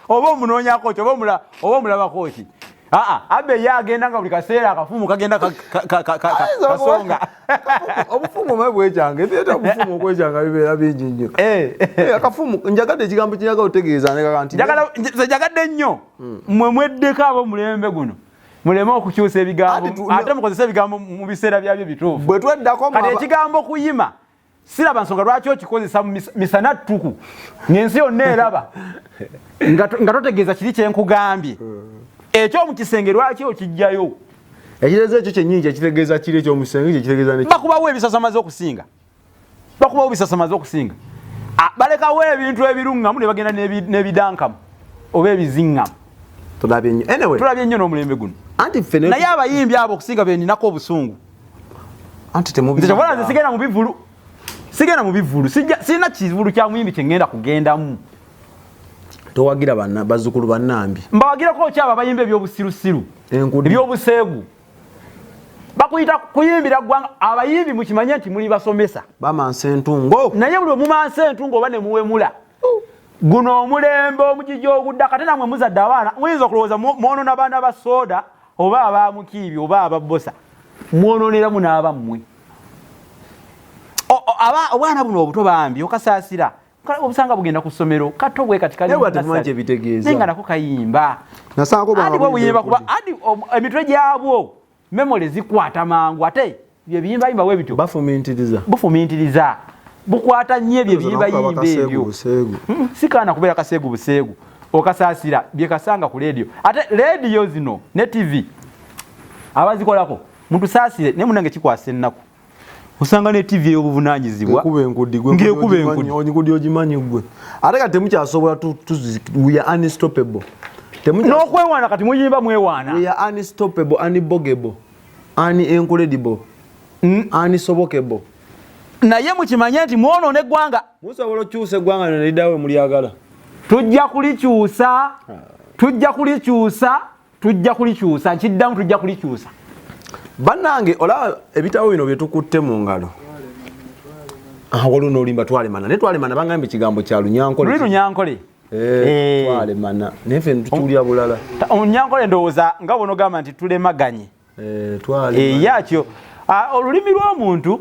oba omunoonyako ki? Oba omulabako ki? Abe ye agenda nga buli kaseera akafumu kagenda kasonga. Obufumu omanyi bwekyanga, ebireeta obufumu okwekyanga bibeera bingi nnyo. Akafumu njagadde ekigambo kinyaga otegeeza ndeka nti nze njagadde nnyo mmwe mweddeko ab'omulembe guno. Muleme okukyusa ebigambo ate mukozese ebigambo mu biseera byabyo bituufu. Bwe tweddako kati ekigambo kuyima siraba nsonga lwaki okikozesa mu misana ttuku ng'ensi yonna eraba nga totegeeza kiri kye nkugambye. Ekyo mu kisenge lwaki okiggyayo? Ekitegeeza ekyo kyennyini kyekitegeeza kiri eky'omusenge kyekitegeeza ne bakubawo ebisasamaze okusinga. Bakubawo ebisasamaze okusinga. Balekawo ebintu ebiruŋŋamu ne bagenda n'ebidankamu oba ebiziŋŋamu. Tulabye nnyo. Anyway, tulabye nnyo n'omulembe guno. Anti ffe naye abayimbi abo okusinga be ninako obusungu. Anti temubi. Nze kyova nze sigenda mu bivvulu. Sigenda mu bivvulu. Sirina kivvulu kya muyimbi kye ŋŋenda kugendamu. Towagira banna bazzukulu bannambi. Mbawagirako ki abo abayimba ebyobusirusiru? Ebyobuseegu. Bakuyita kuyimbira ggwanga. Abayimbi mukimanye nti muli basomesa. Bamansa entungo. Naye buli omumansa entungo oba ne muwemula. Guno omulembe omugigi ogudda kate namwe muzadde abaana muyinza okulowooza mwonoona baana ba soda oba aba mukiibi oba aba bbosa mwonooneramu n'abammwe. Obwana buno obuto bambi okasaasira obusanga bugenda ku ssomero kato bwe kati kali kyebitegeeza naye nga nako kayimba adi bwe buyimba kuba adi emitwe gyabwo memole zikwata mangu ate bye biyimbayimba bwe bityo bafumintiriza bufumintiriza bukwata nnyo ebyo ebiyimbayimba ebyo sikaana kubeera kaseegu buseegu okasaasira bye kasanga ku leediyo ate leediyo zino ne tv abazikolako mutusaasire naye munange kikwasa ennaku osanga ne tv ey'obuvunaanyizibwa ng'ekuba enkudi ogimanyi ggwe ate kati temukyasobola we are unstoppable n'okwewaana kati muyimba mwewaana we are unstoppable, unbogable, unincredible, unsobokable. Naye mukimanye nti mwonoona eggwanga. Musobola okukyusa eggwanga lino liddawo mulyagala. Tujja kulikyusa, tujja kulikyusa, tujja kulikyusa, nkiddamu tujja kulikyusa. Bannange olaba ebitabo bino bye tukutte mu ngalo. Waliwo n'olimba twalemana naye twalemana bangambye ekigambo kya Lunyankole. Luli Lunyankole. Twalemana naye ffe tukiwulira bulala. Olunyankole ndowooza nga bw'onoogamba nti tulemaganye. Yakyo olulimi lw'omuntu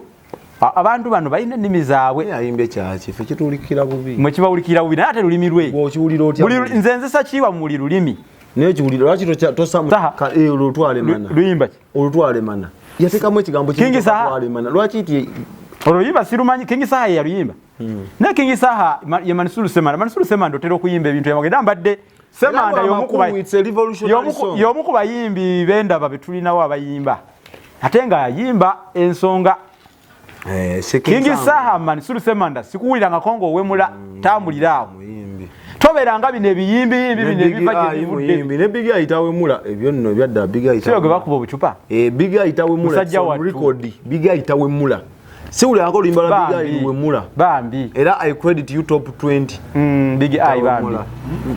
abantu bano balina ennimi zaabwe. Ayimbye kyaki ffe kituwulikira bubi. Mwe kibawulikira bubi naye ate lulimi lwe. Okiwulira otya? Nze nzisa kiwa mu buli lulimi. Naye okiwulira lwaki tosamu olutwalemana? Luyimba ki? Olutwalemana. Yateekamu ekigambo kitwalemana. Lwaki ti oluyimba sirumanyi King Saha ye yaluyimba. Naye King Saha ye Mansur Ssemanda. Mansur Ssemanda otera okuyimba ebintu byamagenda mbadde Ssemanda y'omu ku bayimbi bendaba be tulinawo abayimba ate ng'ayimba ensonga. King Saha Mansur Ssemanda sikuwulirangako ng'owemula tambulira awo. Tobeeranga bino ebiyimbi bino ebiva gye bivudde. Ne Big Eye tawemula ebyo nno ebyadda Big Eye. Siyo gwe bakuba obucupa. Big Eye tawemula. Record Big Eye tawemula. Siwulirangako oluyimba lwa Big Eye luwemula. Bambi. Era I credit you top 20. Big Eye bambi.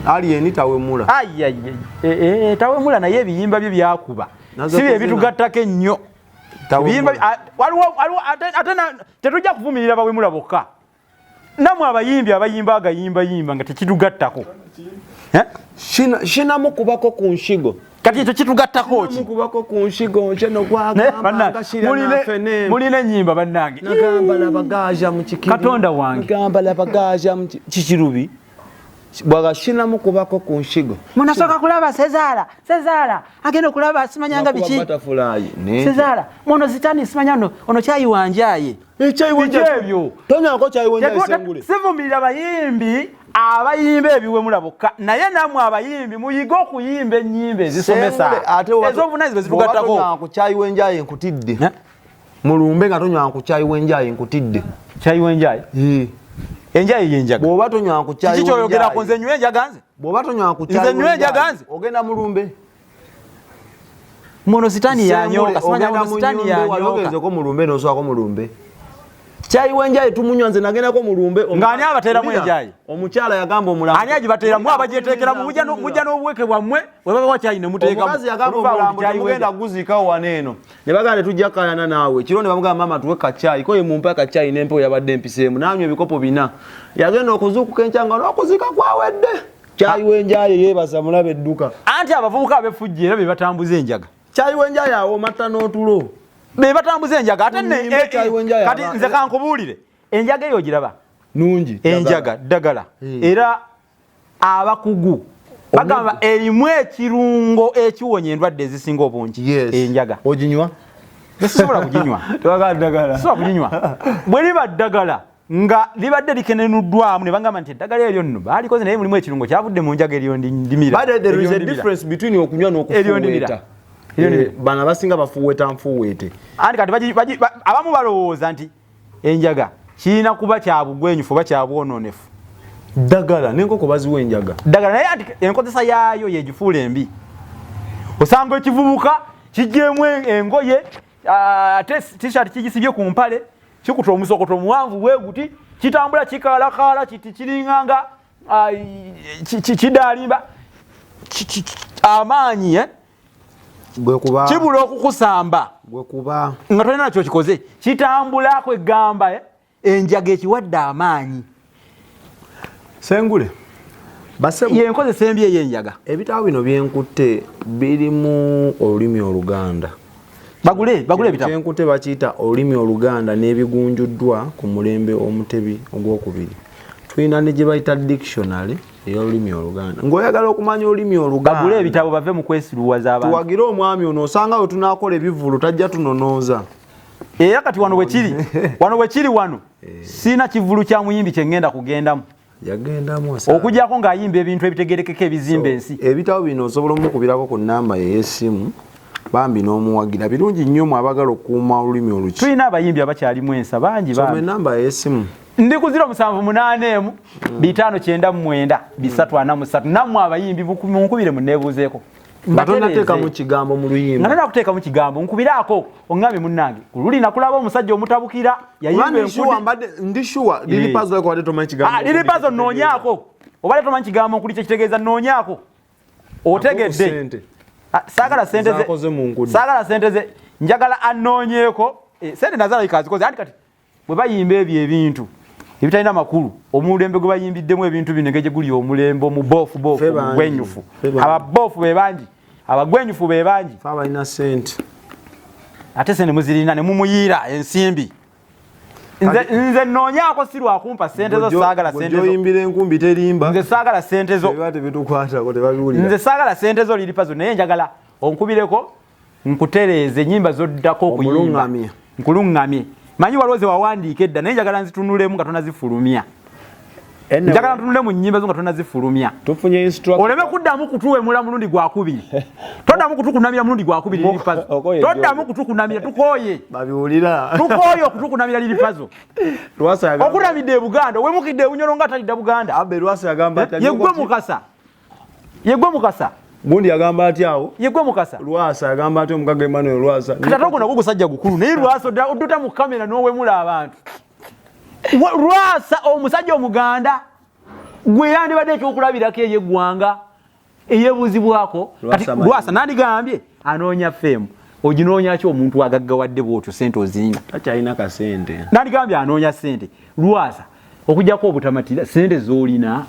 Alien tawemula. Ai tawemula naye ebiyimba bye byakuba. Si bye bitugattako ennyo. Waliwo ate tetujja kuvumirira bawemula bokka. Namwe abayimbi abayimba agayimbayimba nga tekitugattako. Shina mukubako ku nshigo. Kati ekyo kitugattako ki? Mukubako ku nshigo nche nogwagamba Mulina ennyimba bannange. Nagamba labagaja mu kikiri. Katonda wange. Nagamba labagaja mu kikirubi. Bwagashina mukubako ku nshigo. Munasooka kulaba Sezaala, Sezaala agenda okulaba simanyanga biki. Sezaala muno sitani simanya ono ono kyayi wanjaye. Ekyayi wanjaye ebyo. Tonyako kyayi wanjaye sengule. Sivumirira bayimbi abayimba ebiwemula bokka naye namwe abayimbi muyige okuyimba ennyimba ezisomesa ez'obuvunaanyizibwa zitugattako. Ku kyayi wenjaye nkutidde. Mulumbe nga tonywa ku kyayi wenjaye nkutidde. Kyayi wenjaye? Enjaye yenjaga. Bw'oba tonywa ku kyayi wenjaye. Kiki kyoyogerako nze nywe enjaga nze? Bw'oba tonywa ku kyayi wenjaye. Nze nywe enjaga nze? Ogenda mulumbe. Muno sitani yanyoka, simanya muno sitani yanyoka. Ogenzeko mulumbe n'oswako mulumbe. Kyayi wenjaye tumunywa nze nagendako mulumbe. Ng'ani abateeramu enjaye? Omukyala yagamba omulambo. Ani agibateeramu abagyeteekeramu mujja n'obuweke bwammwe bwe babawa kyayi ne muteekamu. Omukazi yagamba omulambo temugenda guziikawo wano eno. Ne bagamba tetujja kukayana naawe. Kiro ne bamugamba maama tuwe kacaayi. Ko ye mumpe akacaayi n'empewo yabadde empiseemu. N'anywa ebikopo 4. Yagenda okuzuukuka enkya nga n'okuziika kwawedde. Kyayi wenjaye yeebaza mulabe edduka. Anti abavubuka ab'effujjo era be batambuza enjaga. Kyayi wenjaye awo mata n'otulo. Be batambuza enjaga ate ne kati nze kankubuulire enjaga eyo ogiraba nungi enjaga ddagala era abakugu bagamba erimu ekirungo ekiwonya endwadde ezisinga obungi. Enjaga oginywa? Sisobola kuginywa. Sisobola kuginywa. Bwe liba ddagala nga libadde likenenuddwamu ne bagamba nti eddagala eryo nno baalikoze naye mulimu ekirungo kyavudde mu njaga eryo ndimira. But there is a difference between okunywa n'okufuweeta. Bano abasinga bafuweeta nfuweete. Anti kati abamu balowooza nti enjaga kirina kuba kya bugwenyufu oba kya bwonoonefu. Ddagala n'enkoko baziwa enjaga. Ddagala naye anti enkozesa yaayo yegifuula embi. Osanga ekivubuka kigyemu engoye ate t-shirt kigisibye ku mpale kikuta omusokoto omuwanvu bwe guti kitambula kikaalakaala kiti kiringanga kidaalimba amaanyi kibula okukusamba nga tolina nakyo kikoze kitambula kwegamba enjaga ekiwadde amaanyi. Sengule yenkozesa embi ey'enjaga. Ebitabo bino byenkutte birimu olulimi Oluganda. Bagule ebitabo. Byenkutte bakiyita olulimi Oluganda n'ebigunjuddwa ku mulembe Omutebi ogwokubiri. Tulina ne gye bayita dictionary ey'olulimi Oluganda. Ng'oyagala okumanya olulimi Oluganda. Bagule ebitabo bave mu kwesiruwaza abantu. Tuwagire omwami ono osanga we tunaakola ebivvulu tajja tunonooza. Era kati wano wekiri, wano wekiri wano sirina kivvulu kya muyimbi kye ŋŋenda kugendamu. Yagendamu okujjako ng'ayimba ebintu ebitegerekeka ebizimba ensi. Ebitabo bino osobola omukubirako ku nnamba ye ey'essimu bambi n'omuwagira. Birungi nnyo mwe abagala okukuuma olulimi oluki. Tulina abayimbi abakyalimu ensa bangi bambi. Soma ennamba ey'essimu. Ndi ku 0781 599 343. Nammwe abayimbi munkubire munneebuuzeeko. Nga tonnateekamu kigambo mu luyimba. Nga tonnakuteekamu kigambo nkubiraako oŋŋambye munnange. Ku luli nakulaba omusajja omutabukira yayimba enkudi. Ndi sure Lili Pazo obadde tomanyi kigambo. Lili Pazo nnoonyaako. Obadde tomanyi kigambo nkuli kye kitegeeza nnoonyaako. Otegedde. Saagala sente ze. Saagala sente ze. Njagala annoonyeeko. Sente nazo alabika azikoze. Anti kati bwe bayimba ebyo ebintu ebitalina makulu omulembe gwe bayimbiddemu ebintu bino engeri gye guli omulembe omuboofubofu omugwenyufu. Ababoofu be bangi, abagwenyufu be bangi. Ffe abalina ssente. Ate ssente muzirina ne mumuyiira ensimbi. Nze nnoonyaako si lwakumpa ssente zo, saagala ssente zo. Oyimbira enkumbi terimba. Nze saagala ssente zo. Biba tebitukwatako tebabiwulira. Nze saagala ssente zo Lili Pazo naye njagala onkubireko nkutereeze ennyimba z'oddako okuyimba. Nkuluŋŋamye. Manyi waliwo ze wawandiika edda naye njagala nzitunulemu nga tonazifulumya. Njagala ntunule mu nnyimba zo nga tonazifulumya. Tufunye instruction. Oleme kuddamu kutuwemula mulundi gwa kubiri. Toddamu kutukunamira mulundi gwa kubiri Lili Pazo. Toddamu kutukunamira tukooye. Babiwulira. Tukooye okutukunamira Lili Pazo. Lwasa yagamba. Okunamidde e Buganda, owemukidde e Bunyoro nga atalidda Buganda. Abe Lwasa yagamba ati. Yeggwe Mukasa. Yeggwe Mukasa. Gundi yagamba ati awo. Yeggwe Mukasa. Lwasa yagamba ati omugagga Emmanuel Lwasa. Kati ate ogwo nagwo gusajja gukulu naye Lwasa odduta mu kamera n'owemula abantu. Lwasa omusajja Omuganda gwe yandibadde ekyokulabirako ey'eggwanga eyeebuuzibwako. Kati Lwasa nandigambye anoonya fame. Oginoonya ki omuntu agaggawadde bw'otyo ssente ozirina? Takyalina kasente. Nandigambye anoonya ssente. Lwasa okuggyako obutamatira ssente z'olina.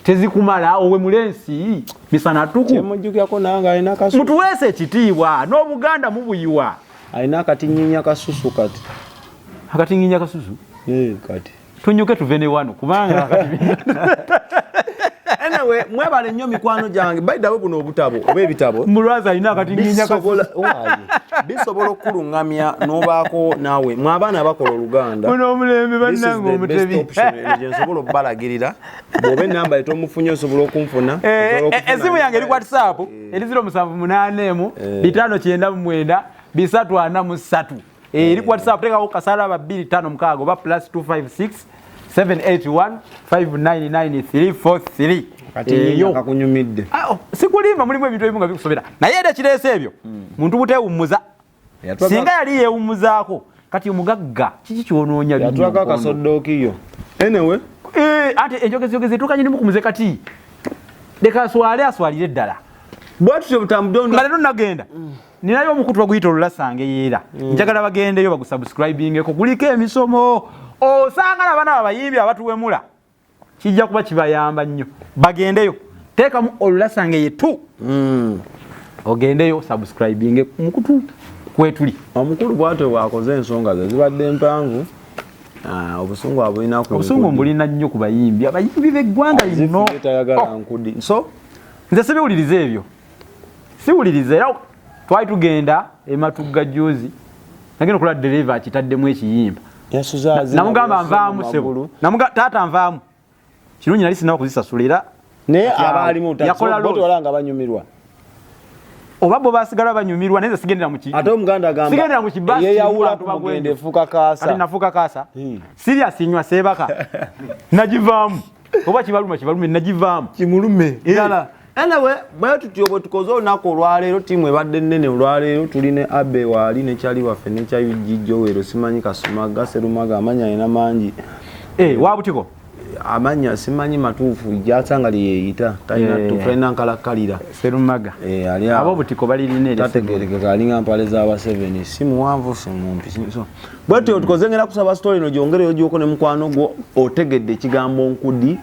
Tezikumala owe mulensi misana tuku. Kyemujjukirako nange alina kasusu. Mutuweese ekitiibwa n'Obuganda mubuyiwa. Alina akatinyinya kasusu kati. Akatinyinya kasusu? Kati. Tunyuke tuve ne wano kubanga Anyway, mwebale nnyo mikwano gyange. By the way, buno obutabo oba ebitabo. Mulwaza alina akatinyinya kasusu. Bisobola okuluŋŋamya n'obaako naawe. Mwe abaana abakola Oluganda. Buno omulembe bannange omutebi. Gye nsobola okubalagirira. Bw'oba ennamba etomufunye osobola okunfuna. Essimu yange eri ku WhatsApp eri 0781 599 343. Eri ku WhatsApp teekako kasalaba 256 oba +256 781 599 343. Kati kakunyumidde. Sikulimba mulimu ebintu ebimu nga bikusobera. Naye era kireese ebyo muntu buteewummuza. Singa yali yeewummuzaako kati omugagga kiki ky'onoonya bino? Yatwako akasodookiyo. Anyway. Ate enjogeziyogezi etuukanye ne mukumuze kati. Leka aswale aswalire ddala. Bwatutyo butambudde nga leero nagenda. Ninayo omukutu baguyita Olulasange yeera. Njagala bagendeyo bagusubscribingeko kuliko emisomo. Osanga n'abaana abayimbi abatuwemula. Kijja kuba kibayamba nnyo. Bagendeyo. Teekamu Olulasange yetu. Ogendeyo subscribinge mukutu kwetuli. Omukulu bw'atyo bw'akoze ensonga ze zibadde mpanvu. Obusungu abulina ku obusungu mbulina nnyo ku bayimbi. Abayimbi b'eggwanga lino. Tayagala nkudi. So nze sibiwuliriza ebyo. Siwuliriza era twali tugenda e Matugga juzi. Nagenda okulaba ddereeva akitaddemu ekiyimba. Namugamba nvaamu ssebo. Taata nvaamu. Kirungi nali sinaba kuzisasula era naye abaalimu yakola nga banyumirwa. Oba bo basigala banyumirwa naye sigendera mu ate omuganda agamba sigendera mu kibasi yeyawula ku mugende efuuka kaasa. Ate nafuuka kaasa. Serious nywa seebaka. Nagivaamu. Oba kibaluma kibalume nagivaamu. Kimulume. Ddala. Anyway, bwe tutyo bwe tukoze olunaku olwaleero ttiimu ebadde nnene olwaleero tuli ne Abe waali ne Kyali waffe ne Kya UG Joel simanyi Kasumaga Serumaga amannya alina mangi. Wabutiko? Amannya simanyi matuufu gy'asanga lye yeeyita talina ttuufu talina nkalakkalira. Serumaga. Ali awo. Ab'obutiko balirina eryo. Tategeerekeka alinga mpale z'Abaseveni si muwanvu si mumpi. So bwe tutyo tukoze ngenda kusaba story eno gyongereyo gy'oko ne mukwano gwo otegedde ekigambo nkudi.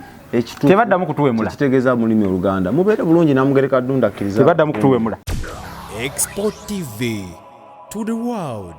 Tebaddamu kutuwemula. Kitegeeza mu lulimi Oluganda. Mubeere bulungi Namugereka Ddunda akkiriza. Tebaddamu kutuwemula. Export TV to the world.